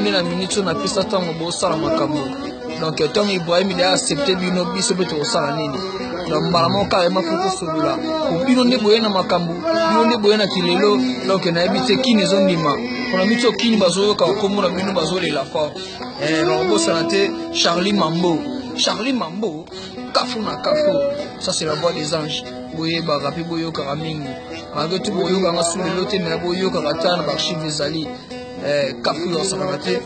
nde na minute oyo napesa ntango bosala makambo. Donc ntango Ibrahim de accepte bino, biso mpe tokosala nini? Donc mbala moko carrément fo tosolola, po bino nde boye na makambo, bino nde boye na kilelo. Donc nayebi te kini ezondima mpona miti okini, bazoyoka nkombo na bino, bazolela fort. Nakobosana te Charlie Mambo, Charlie Mambo, kafu na kafu. Ça, c'est la voix des anges. Boyebaka mpe boyokaka mingi, malgré tout boyokanga su lelo te, mais boyokaka ta na baarchive ezali. Kafu yosakaka te.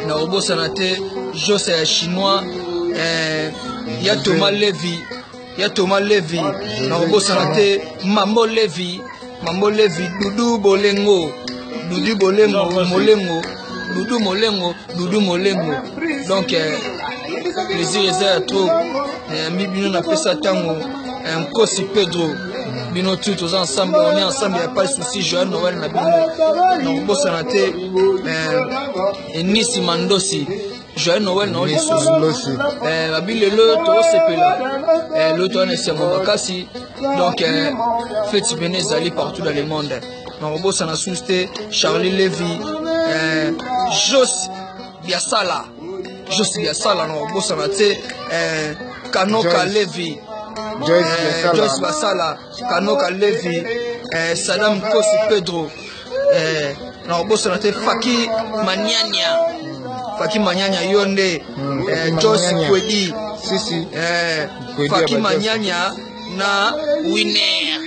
Nakobosana te Jose ya Chinois, ya Thomas Levi, ya Thomas Levi. Nakobosana te Mambo Levi, Mambo Levi, Dudu Bolengo, Dudu Bolengo, Molengo, Dudu Molengo, Dudu Molengo. Donc plaisir eza ya trop. Nayambi bino, napesa ntango Nkosi Pedro, bino tu toza ensemble, on est ensemble, ya pas souci. Joyeux Noël na bino. Nakobosana te Enisi Mandosi, joyeux Noël na yo lisusu. Babi lelo tozosepela, lelo toza na esengo makasi. Donc fête pene ezali partout dans le monde. Nakobosana susu te Charlie Levi, Jos Biasala, Jos Biasala. Nakobosana te Kanoka Levi, Joyce Basala, Kanoka Levi, Sadam Kosi Pedro. Nakobosana te Faki Maniania, Faki Maniania, yo nde Joyce Kwedi, Faki Maniania na Winner,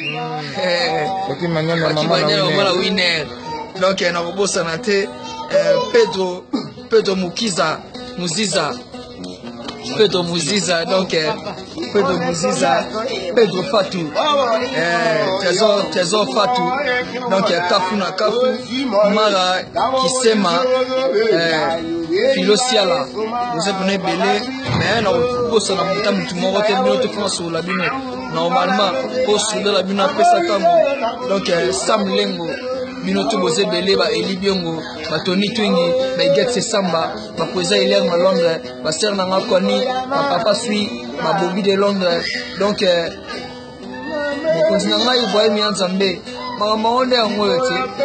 Faki Maniania mama na Winner. Donc nakobosana te Pedro, Pedro Mukiza, Muziza, Pedro Muziza. Donc Pedro Muziza, Pedro Fatou, Trésor, Trésor Fatou. Donc Kafu na Kafu, Mara Kisema, Filosiala, boza mpena ebele, mais nakobosana moto mutu moko te. Bino te mpona solola bino normalement, mpo solola bino apesa ntango. Donc Sam Lengo, bino to boza ebele, baeli biongo, batoni twingi, baigetse samba, bapresa Hilaire na Londres, basere nanga Koni, bapapa sui, babobi de Londres. Donc mokonzi na ngai Ibrahim ya Nzambe, makambo yango nde yango oyo te.